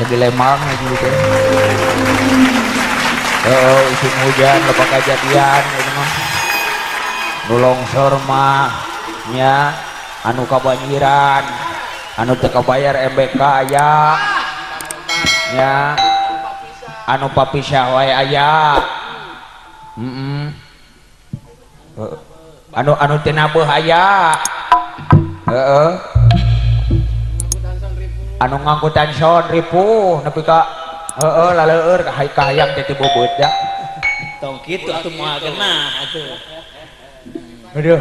Asa di Lembang gitu teh. Heeh, usum hujan loba kajadian ieu mah. Nu longsor mah nya, anu kabanjiran, anu teu kabayar MBK aya. Nya, anu papisah wae aya. Heeh. Anu anu teu nabeuh aya. Heeh. Anu ngangkutan sound ripuh nepi ka heeh laleueur ka kahayang teh teu beubeut da. Tong kitu atuh, moal genah atuh. Aduh.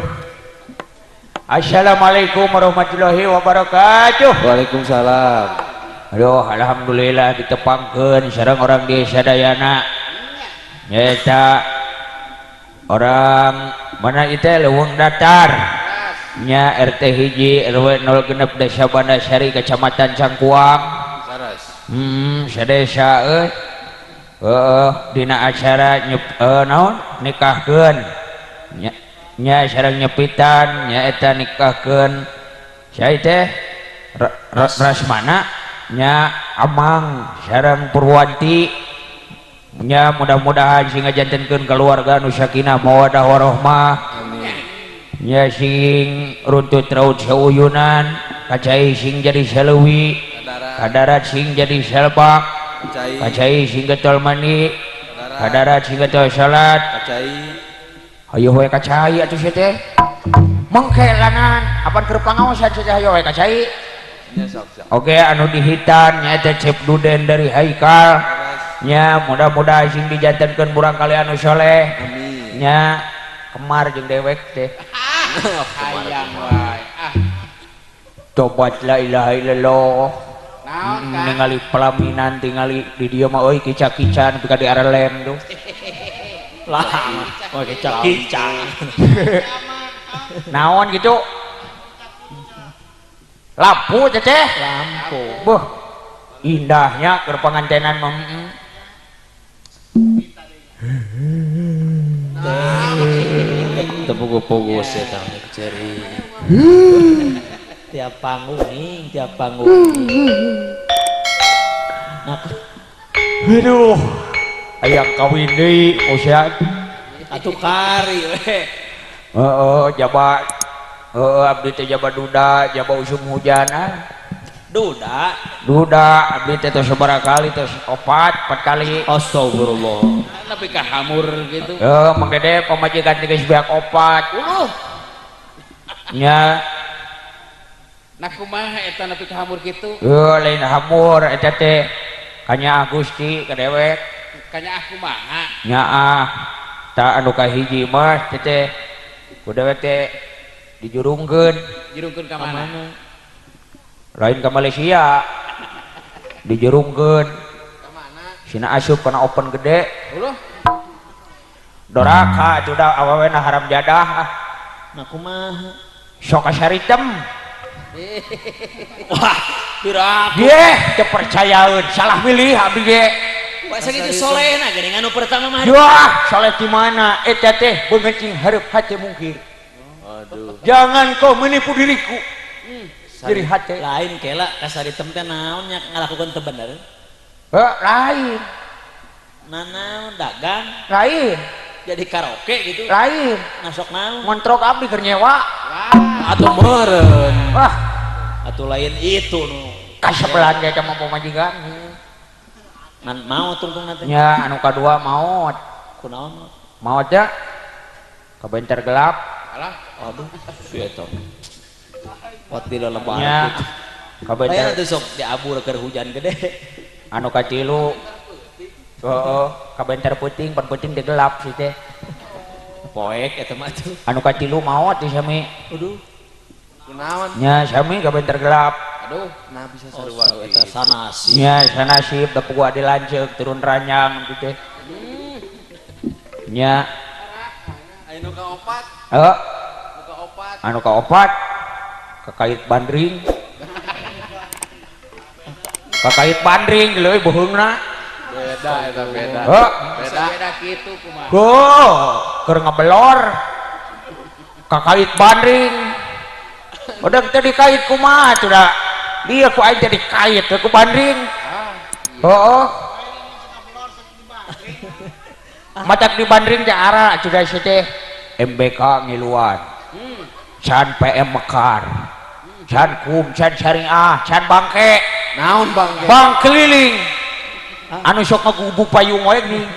Assalamualaikum warahmatullahi wabarakatuh. Waalaikumsalam. Aduh, alhamdulillah ditepangkeun sareng orang desa Dayana. Nyaeta orang mana itu, Leuweung Datar. Nya, RT 1 RW 06, Desa Bandasari, Kecamatan Cangkuang. Saras. Sadesa euy. Heeh, dina acara nyep, naon, nikahkeun. Nya, nya sareng nyepitan nyaeta nikahkeun saya teh Rasmana nya, Amang sareng Purwanti nya. Mudah-mudahan sing ngajantenkeun keluarga nu sakinah mawadah warahmah. Amin. Nya, sing runtut raut sauyunan, kacai sing jadi saleuwi. Kadarat. Kadarat sing jadi salbak. Kacai. Kacai sing getol mandi. Kadarat. Kadarat sing getol salat. Kacai. Hayo we kacai atuh sia teh, mengke lanan apan keur pangaosan sia teh, hayo we kacai. Nya, sok sok. Oke, anu dihitan nyaeta Cep Duden dari Haikal. Saras. Nya, mudah-mudahan sing dijantenkeun murangkalih anu soleh. Amin. Nya, kemar jeung dewek teh. Hayang wae. Ah, tobat la ilaha illallah. Naon Kang? Ningali pelaminan, tingali di dieu mah euy, kica-kican pika di arelem tuh. Lah, oh, kicak-kicak. Naon gitu, lampu teteh. Lampu. Buh, indahnya keur pangantenan mah. Teu pugu-pugu sih tah ceri. Tiap panggung nih, tiap panggung. Nah, Aduh, hayang kawin deui usia. Atuh kari we. Heeh, jaba heeh, abdi teh jaba duda, jaba usum hujan ah. Duda. Duda abdi teh tos sabaraha kali, tos opat, empat kali. Astagfirullah. Tapi kahamur gitu. Eh, Mang Dede, pamajikan teh geus beak opat. Uluh. Nya. Nah, kumaha eta nepi kahamur kitu? Eh, lain hamur eta teh, kanya Gusti ka dewek. Kanya aku kumaha? Nyaah ta, anu kahiji mah teh ku dewek teh dijurungkeun. Jurungkeun ka mana? Lain ke Malaysia, dijurungkeun. Ka mana? Sina asup kana oven gede. Uluh. Doraka atuh da awewena, haram jadah ah. Nah, kumaha? Sok kasaritem. Wah, piraku. Ye, teu percayaeun, salah milih abdi ge. Wah, sakitu solehna geuning anu pertama mah. Wah, soleh di mana eta teh, beungeut cing hareup hate mungkir. Aduh. Jangan kau menipu diriku. Jadi hate. Lain kela, kasaritem teh naon nya, ngalakukeun teu bener? Heh, lain. Nah, naon, dagang? Lain. Jadi karaoke gitu? Lain. Ngasok naon? Ngontrok abdi keur nyewa. Wah. Atuh meureun. Wah, Atuh lain itu nu. Kasebelan ge sama pamajikan. Ngan mau tungtung nanti. Nya, anu kadua maot. Kunaon? Maot ya. Kabentar gelap. Alah. Aduh, si eta. Pot di lebar Nya. gitu. Kabentar Lain atuh sok diabur keur hujan gede. Anu katilu. Heeh, kabentar peuting, pan peuting teh gelap sih teh. Poek eta mah tuh. Anu katilu maot di sami. Aduh. Kunaon? Nya, sami kabentar gelap. Aduh. Nah, bisa Oh, sarua eta gitu. Sanasi. Nya, sanasib da puguh adi lanceuk turun ranjang gitu teh. Nya, Aya nu kaopat, eh, nu kaopat. Anu kaopat kakait bandring. Kakait bandring leuy beuheungna. Beda eta, beda. Heuh. Beda. Beda kitu kumaha? Go, keur ngebelor. Kakait bandring. Udah kita dikait kumaha tuh da. Dia ku aing teh dikait ku bandring. Ah. Oh, matak dibandring teh arah atuh da teh MBK ngiluan, can PM mekar, can kum, can syariah, can bangke. Naon bangke? Bang keliling anu sok ngagubuk payung wae geuning.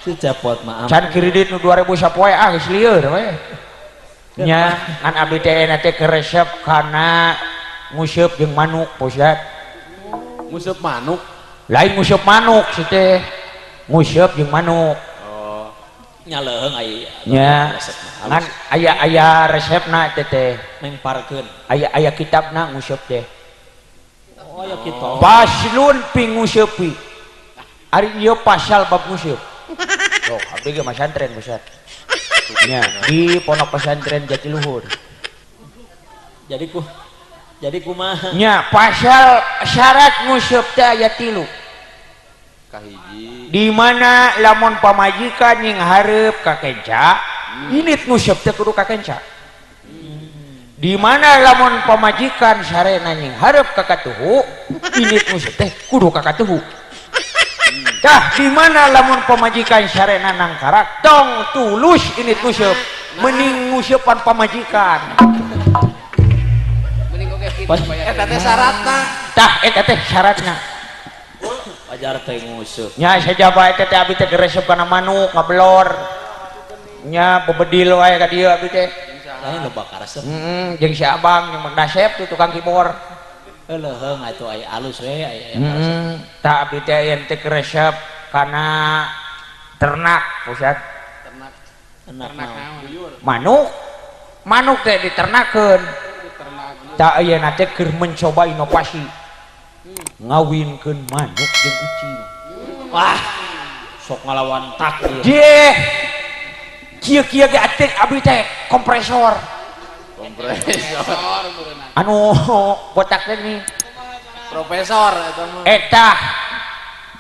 Si Cepot mah. Can kredit nu 2000 sapoe, ah geus lieur we nya. Ngan abdi teh teh keresep kana nguseup jeung manuk, Pak. Nguseup manuk. Lain nguseup manuk sih teh, nguseup jeung manuk. Oh. Nya leuheung ai. Nya. Resep mah ngan halus. Aya aya resepna teh teh. Mengparkeun. Aya aya kitabna nguseup teh. Oh, aya kitu. Faslun pinguseupi, ari ieu pasal bab nguseup. Loh, abdi ge masantren, Ustaz. Nya, di Pondok Pesantren Jatiluhur. Jadi kumaha? Nya, pasal syarat nguseup teh aya 3. Kahiji. Di mana lamun pamajikan nyinghareup ka kenca, indit nguseup teh kudu ka kenca. Di mana lamun pamajikan sarena nyinghareup ka katuhu, indit nguseup teh kudu ka katuhu. Tah, di mana lamun pamajikan sarena nangkarak, tong tulus indit nguseup, mending nguseupan pamajikan. Mending oge kitu bayar. Eta teh syaratna. Tah, eta teh syaratna. Wajar teh nguseup. Nya, sajaba eta teh abdi teh geresep kana manuk ngabelor. Nya, bebedil wae ka dieu abdi teh. Lain loba karesep. Heeh, jeung si Abang jeung Mang Dasep tuh tukang keyboard. Leuheung atuh ai alus we ai aya karesep. Heeh, tah abdi teh yen teh resep kana ternak, Ustaz. Ternak. Ternak Ternak naon? Naon? Manuk. Manuk teh diternakeun. Ternak. Tah, ayeuna teh keur mencoba inovasi. Ngawinkeun manuk jeung ucing. Wah, sok ngalawan takdir. Jeh. Kieu-kieu ge atik abdi teh kompresor. Kompresor. Profesor. Anu botak teh nih. Profesor eta mah. Eta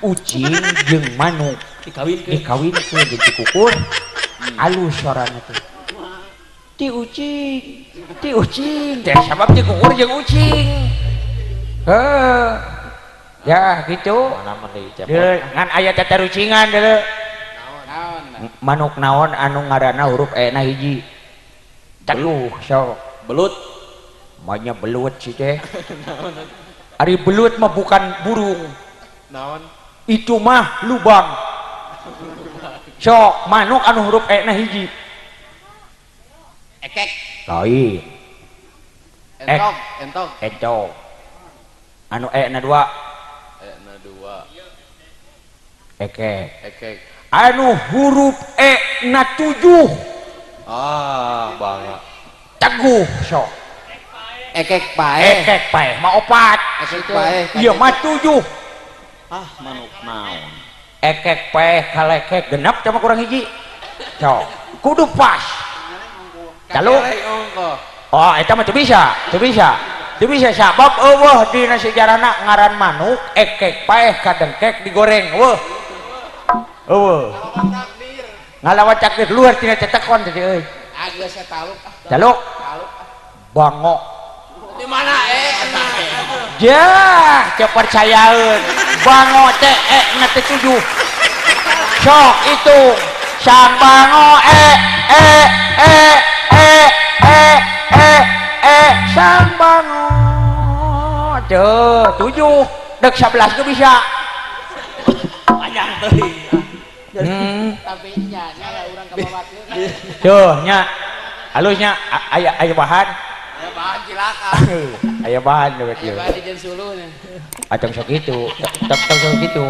ucing jeung manuk Dikawinkeun. Dikawinkeun jeung dikukur, alus sorana teh ti ucing, ti ucing teh, sabab dikukur jeung ucing. Heuh, ya gitu. Mana mah deui, Cepot. Deui ngan aya tatarucingan deui. Naon? Manuk naon anu ngaranna huruf E na hiji? Teluh sok. Belut. Manya belut sih teh. Ari belut mah bukan burung. Naon? Itu mah lubang. Sok, manuk anu huruf E na hiji. Ekek. Lain. Entog, entog. Entog. Anu E na 2. E na 2. Ekek. Ekek. Anu huruf E na 7. Ah, bangga. Teguh sok. Ekek paeh. Ekek paeh mah 4. Ekek paeh. Iya mah 7. Ah, manuk naon? Ekek paeh kalekek genap cuma kurang hiji. Sok, kudu pas. Caluk. Kakelek ongko. Oh, eta mah teu bisa, teu bisa. Teu bisa sabab eueuh dina sejarahna ngaran manuk ekek paeh kadengkek digoreng. Eueuh. Eueuh. Ngalawan takdir luar tina cetekon teh euy. Geus taluk ah. Taluk. Taluk. Bangok. Di mana eta? Jah, teu percayaeun. Bango teh e na teh 7. Sok itu sang bango e e e e e e e sang bango tuh 7 dek 11 ge bisa. Panjang teuing. Tapi nya nya lah urang ka bawakeun. Tuh nya halusnya aya aya bahan. Aya bahan cilaka. Aya bahan tuh Aya kieu. bahan dijieun suluh nya. Atong sok kitu, tong tong sok kitu.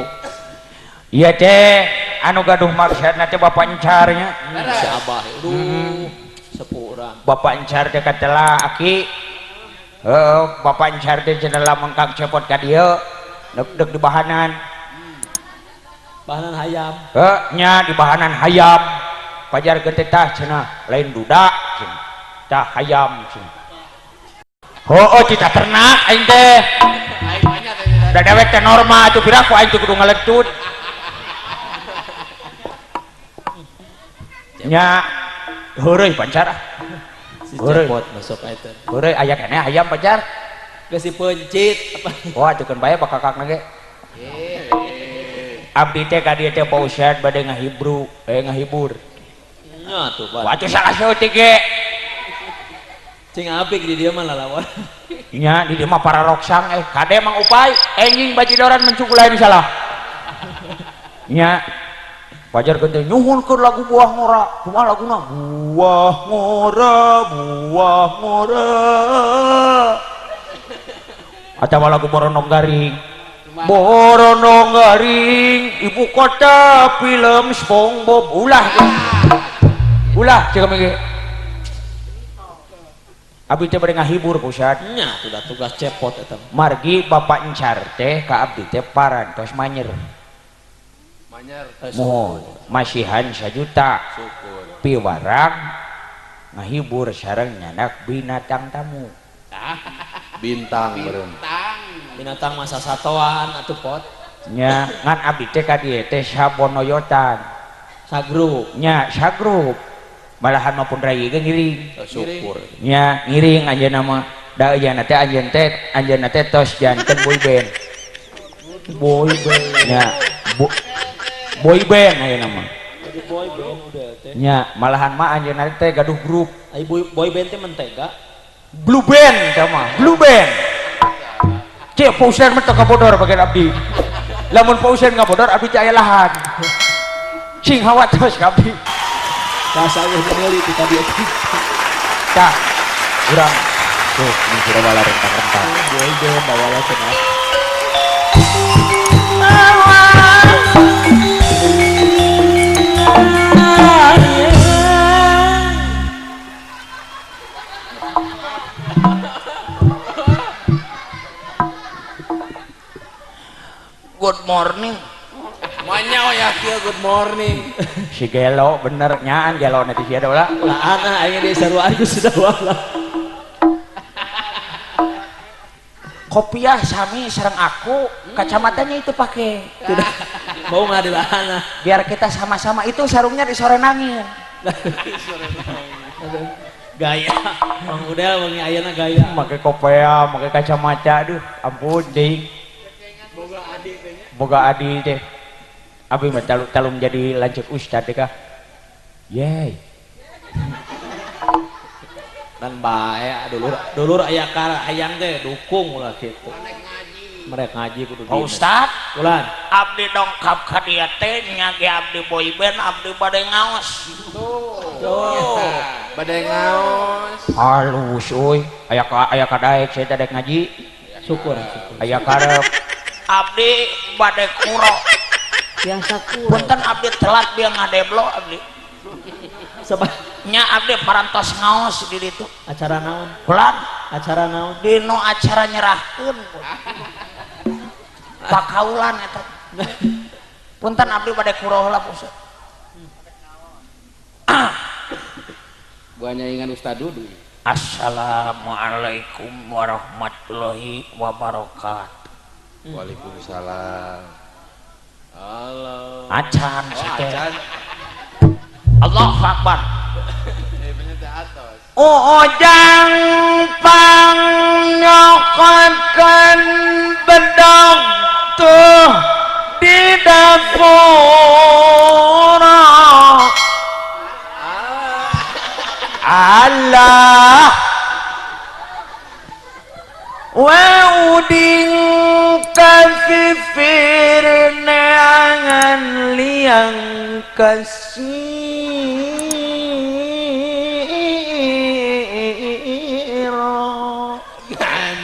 Iya teh anu gaduh maksudna teh Bapak Encarnya. Si Abah, aduh, sepuh urang. Bapak Encar teh katela aki. Heeh, Bapak Encar teh cenah lamun Kang Cepot ka dieu dek dek di bahanan. Bahanan hayam. Heuh, nya di bahanan hayam. Pajarkeun teh tah cenah lain duda cenah. Tah hayam cenah. Heueuh, cita ternak aing teh. Aing banyak teh. Da dewek teh norma atuh piraku aing teh kudu ngaletut. Nya heureuy pancar ah. Si Heureuy. Cepot masuk eta. Heureuy aya keneh hayam pancar. Geus si peuncit. Wah, tukeun bae bakakakna ge. Eh. Abdi teh ka dieu teh Pak Ustad bade ngahibru, ngahibur. Nya tuh, Pak. Wah, salah saeutik ge. Cing apik di dieu mah lalawan. Nya di dieu mah para roksang kade Mang Upay enjing bajidoran mencuk lain salah. Nya wajar teh nyuhunkeun lagu buah ngora. Kumaha laguna? Buah ngora, buah ngora. Atawa lagu Boronong Garing. Boronong Garing, ibu kota film SpongeBob. Ulah. Ulah cek kami ge. Abdi teh bade ngahibur Pak Ustad. Nya tuh da tugas cepot eta. Margi Bapak Encar teh ka abdi teh parantos manyer. Manyer. Mohon masihan 1 juta. Syukur. Piwarang ngahibur sareng nyanak binatang tamu. Bintang meureun. Bintang. Binatang masa satoan atuh pot. Nya ngan abdi teh ka dieu teh sabonoyotan. Sagrup. Nya sagrup. Malahan mah pun rai ge ngiring. Syukur. Nya ngiring anjeunna mah. Da anjeunna teh anjeun teh anjeunna teh tos janten boy band. Boy band. Nya boy band ayeuna mah. Jadi boy band udah teh. Nya malahan mah anjeunna teh gaduh grup. Ai boy band teh mentega. Blue band teh mah, blue band. Cek Pak Ustad mah teu kabodor bagian abdi. Lamun Pak Ustad ngabodor abdi teh aya lahan. Cing hawatos ka abdi. Rasa eueuh meuli ti tadi. Tah, urang tuh ini sudah wala rentang-rentang. Boy band bawala cenah. Good morning. Manyao ya kieu good morning. Si gelo bener nyaan gelo nanti sia ulah. Lah ana aing di saruan ku sudah wala. Kopiah sami sareng aku, kacamatanya itu pakai. Tidak mau ngadilahana. Biar kita sama-sama itu sarungnya disorenangin. Gaya. Mang Udel wengi ayeuna gaya. Make kopiah, make kacamata aduh, ampun deui. Boga adi teh nya. Boga adi teh. Abi mah talum jadi lanjut ustad teh kah. Yeay. Dan bae dulur aya ka hayang teh dukung ulah kitu. Mereka ngaji kudu Pak Ustad, ulan. Abdi dongkap ka dieu teh nya ge abdi boy band abdi bade ngaos. Tuh. Bade ngaos. Halus euy, aya ka aya kadaek saya teh dek ngaji. Syukur, syukur. Aya karep. Abdi bade kuro. Biasa kuro. Punten abdi telat bieu ngadeblo abdi. Sabah. Nya abdi parantos ngaos di ditu. Acara naon? Ulan. Acara naon? Dino acara nyerahkeun. Pakaulan eta. Punten abdi bade kuro heula Pak Ustad. Buahnya ingan Ustad Dudu. Assalamualaikum warahmatullahi wabarakatuh. Waalaikumsalam. Halo. Acan Oh, sih teh. acan. Allahu Akbar. Atos. Ujang pangnyokotan bedog tuh di dapur. Allah wa uding kafifir neangan liang kasiro.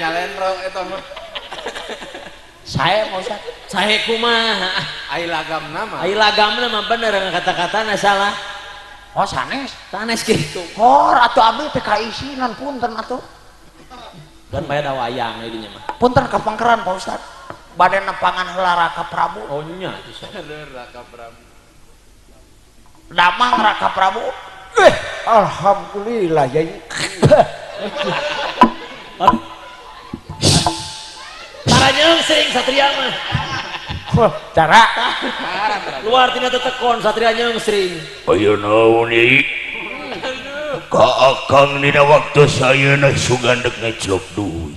Nyalenro eta mah. Saya mau Ustaz. Sae kumaha? Ai lagamna mah. Ai lagamna mah bener kata-katana salah. Oh sanes. Sanes kitu. Hor atuh abdi teh kaisinan punten atuh. Dan bae da wayang ieu nya mah. Punten kapangkeran Pak Ustaz. Bade nepangan heula Raka Prabu. Oh nya atuh sok. Raka Prabu. Damang Raka Prabu. Alhamdulillah yai. Tara sering satria mah. Cara luar tina tetekon satria nyengsring. Ayo naon ieu? Ka akang dina waktu sayeuna sugan dek ngeclok duit.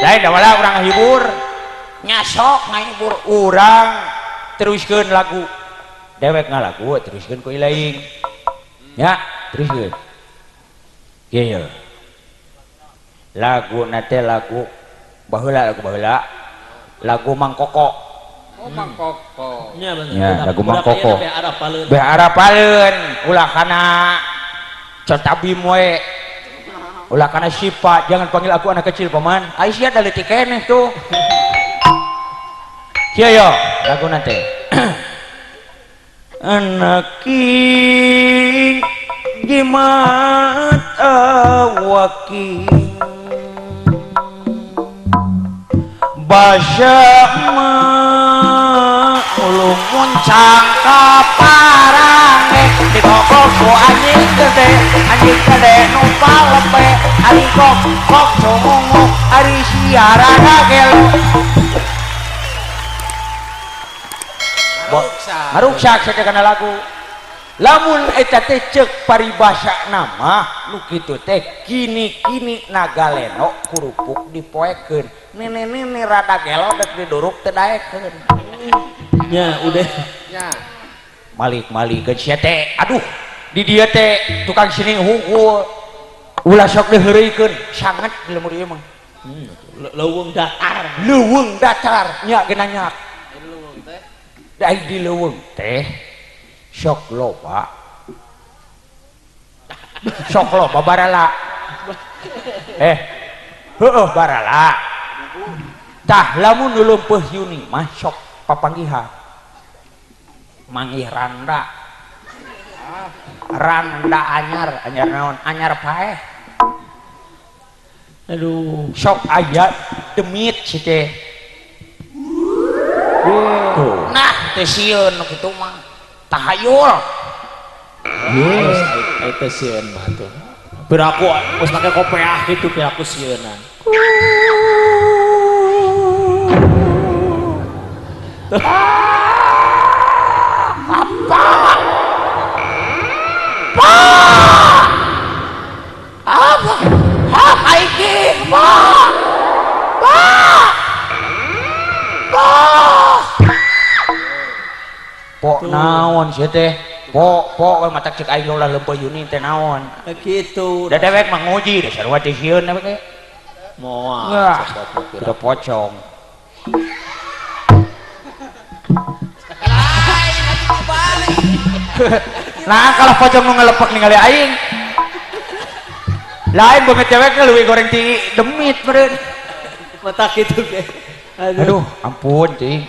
Lain da wala urang ngahibur. Nyasok ngahibur urang teruskeun lagu. Dewek ngalagu teruskeun ku ilaing. Ya, teruskeun. Kieu. Lagu na teh lagu baheula lagu baheula. Lagu Mang Koko. Oh, Mang Koko. Nya bener. Ya, lagu Mang Koko. Beh arapaleun. Beh arapaleun ulah kana cotabim we. Ulah kana sifat, jangan panggil aku anak kecil paman. Aisyah da leutik keneh tuh. Kieu yo lagu na teh. Anak king jimat awaking basama ulung muncang ka parange digogok ku anjing gede nu palepe ari kok kok cungunguk ari siarana gelo haruksak saja kana lagu. Lamun eta teh ceuk paribasa nama nu kitu teh kini-kini nagaleno kurupuk dipoekeun nene-nene rada gelo dek diduruk teu daekeun. Nya udah nya malik-malikeun sia teh aduh di dieu teh tukang sini hungkul ulah sok diheureuykeun sanget di lemur ieu mah. Leuweung datar. Leuweung datar nya geuna nyak. Leuweung teh da di leuweung teh sok loba barala heueuh barala tah lamun nu leumpeuh Yuni mah sok papanggihan manggih randa randa anyar anyar naon anyar paeh aduh sok aya demit si teh nah teh sieun nu kitu mah tahayul. Itu sieun mah tuh. Piraku geus make kopeah kitu piraku sieunan. Apa? Pa! Apa? Hak aing pa! Pa! Pa! Pok naon sih teh? Pok pok mata cek aing ulah leumpeuh Yuni teh naon? Kitu. Da dewek mah nguji da sarua teh sieun dewek teh. Moal. Udah pocong. Lain atuh balik. Nah, kalau pocong nu ngelepek ningali aing. Lain beungeut dewek leuwih goreng ti demit meureun. Mata kitu ge. Aduh, ampun cing.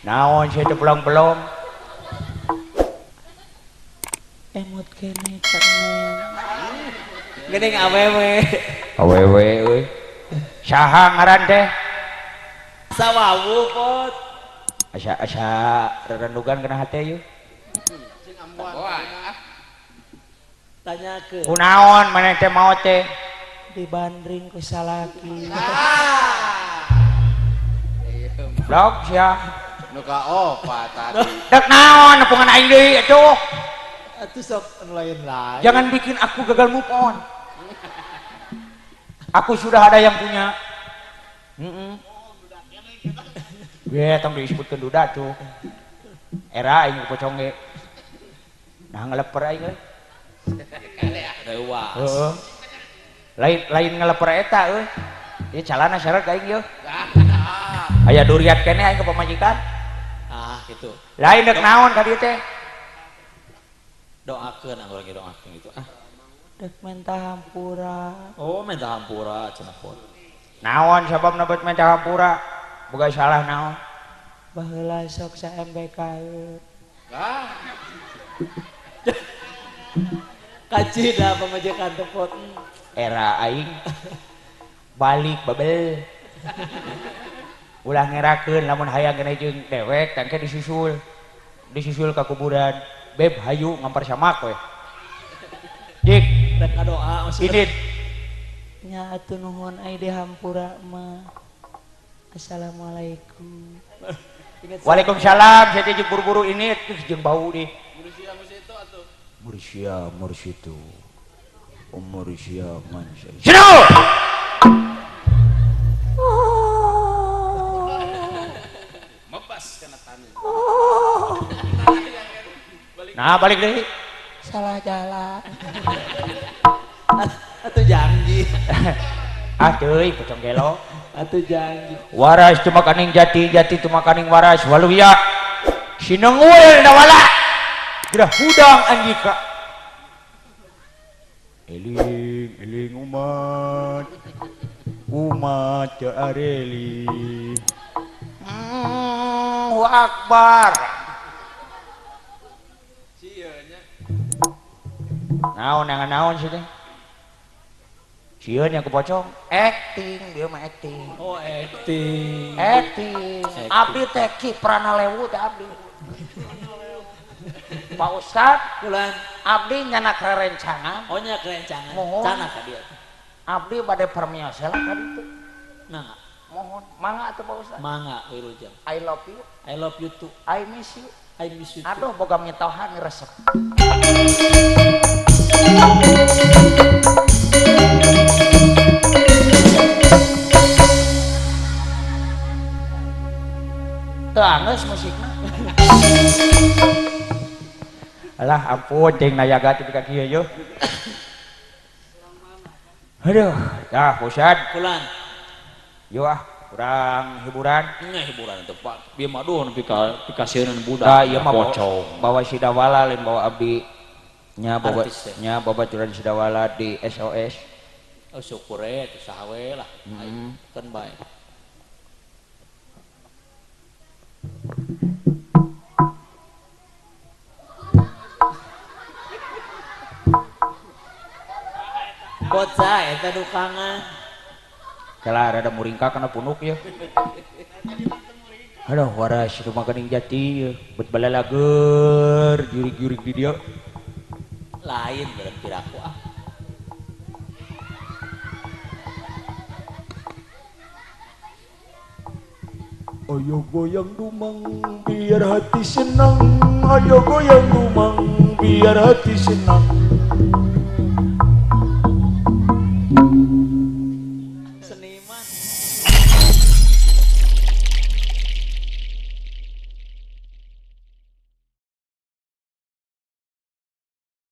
Naon sih itu belum-belum emot kene kene geuning awewe awewe euy saha ngaran teh sawawu pot asa asa rerendugan kana hate yeuh cing ambuan tanyakeun kunaon maneh teh maot teh dibandring ku salaki blog sia nu kaopat tadi. Dek naon nepungan aing deui atuh. Atuh sok lain-lain. Jangan bikin aku gagal move on. Aku sudah ada yang punya. Heeh. Ge tong disebutkeun duda tuh. Era aing pocong ge. Nah ngeleper aing euy. Rewas. Heeh. Lain lain ngeleper eta euy. Ieu calana syarat aing yeuh. Aya duriat keneh aing ke pamajikan. Ah gitu. Lain dek naon ka dieu teh? Doakeun anu lagi doakeun gitu. Ah. Dek menta hampura. Oh, menta hampura cenah pot. Naon sababna bet menta hampura? Boga salah naon? Baheula sok sa MBK. Ah. Kacida pamajikan teh pot. Era aing balik babel. Ulah ngerakeun lamun hayang kena jeung dewek tangke disusul. Disusul ka kuburan. Beb hayu ngampar samak we. Jik rek doa indit. Nya atuh nuhun ai dihampura mah. Assalamualaikum. Waalaikumsalam, saya teh jeung buru-buru ini jeung bau di. Mursia mursitu. Mursia mansa. Sino! Mebas kana tani. Nah, balik deui. Salah jalan. Atuh janji. Ah teuing pocong gelo. Atuh janji. Waras cuma kaning jati, jati cuma kaning waras. Waluya. Sinengul dawala. Geura hudang anjika. Eling eling umat. Umat teu areli. Allahu Akbar. Naon yang naon sih teh? Sieun yang kepocong. Acting, dia mah acting. Oh, acting. Acting. Abdi teh Ki Pranalewu teh abdi. Pak Ustad, Kulan. abdi nyanak rerencangan. Oh nya kerencangan. Mohon. Cana ka dieu. Abdi bade permios lah ka ditu. Mangga. Mohon, mangga atuh Pak Ustad. Mangga wilujeng. I love you, I love you too. I miss you. I miss you too. Aduh boga mitohan resep. Teu anggeus musikna. Alah ampun cing nayaga teh ka kieu yeuh. Aduh, tah Ustad. Kulan. Yeuh ah, kurang hiburan. Nya hiburan teh Pak. Bieu mah duh nepi ka pikasieun budak. Tah ieu mah pocong. Bawa Sidawala lain bawa abdi. Nya bawa Artis, nya babaturan Sidawala di SOS. Oh syukur we teu saha we lah. Kan bae. Bocah eta dukangan. Kelar ada muringka kana punuk ya. Aduh waras rumah kening jati bet balalager jurig-jurig di dia. Lain dalam piraku ah. Ayo goyang dumang biar hati senang. Ayo goyang dumang biar hati senang.